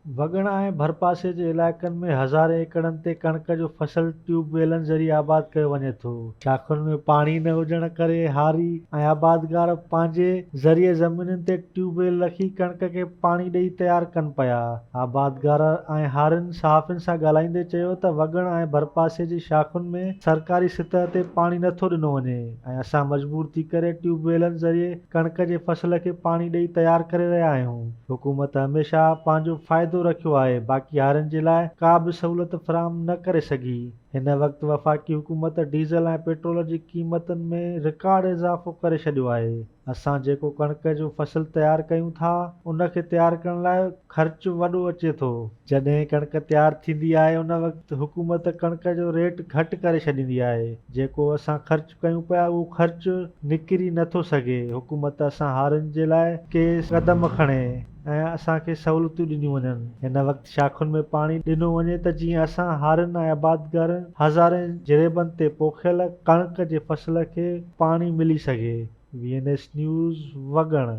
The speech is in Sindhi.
وڳڻ ۽ ڀرپاسي جي علائقن ۾ هزارين ايڪڙن تي ڪڻڪ جو فصل ٽيوب ويلن ذريعي آباد ڪيو وڃي ٿو. شاخن ۾ پاڻي نه هجڻ ڪري هاري ۽ آبادگار پنهنجي زرعي زمينن تي ٽيوب ويل رکي ڪڻڪ کي پاڻي ڏئي تيار ڪن پيا. آبادگار ۽ هارين صحافين سان ڳالهائيندي چيو ته وڳڻ ۽ ڀرپاسي جي شاخن ۾ سرڪاري سطح تي پاڻي نه ٿو ڏنو وڃي ۽ اسان مجبور ٿي ڪري ٽيوب ويلن ذريعي ڪڻڪ جي فصل کي پاڻي ڏئي تيار ڪري رهيا آهيون. حڪومت هميشه پنهنجو فائدو رکيو آهي باقي هارين جي لاء ڪا به سهولت فراهم نه ڪري سگهي. هن وقت وفاقي حڪومت ڊيزل ۽ پيٽرول جي قيمتن ۾ رڪارڊ اضافو ڪري ڇڏيو آهي. اسان جيڪو ڪڻڪ جو فصل تيار ڪيون ٿا ان کي تيار ڪرڻ لاء خرچ وڏو اچي ٿو. جڏهن ڪڻڪ تيار ٿيندي آهي ان وقت حڪومت ڪڻڪ جو ريٽ گهٽ ڪري ڇڏيندي آهي جيڪو اسان خرچ ڪيون پيا اهو خرچ نڪري نه ٿو سگهي، حڪومت اسان هارين جي لاء ڪي قدم کڻي ۽ اسان کي سهولتون ڏنيون وڃن، هن وقت شاخن ۾ پاڻي ڏنو وڃي ته جيئن اسان هارين ۽ آبادگارن هزارين جريبن تي پوکيل ڪڻڪ جي فصل کي پاڻي ملي سگهي، V N S news, Wagan.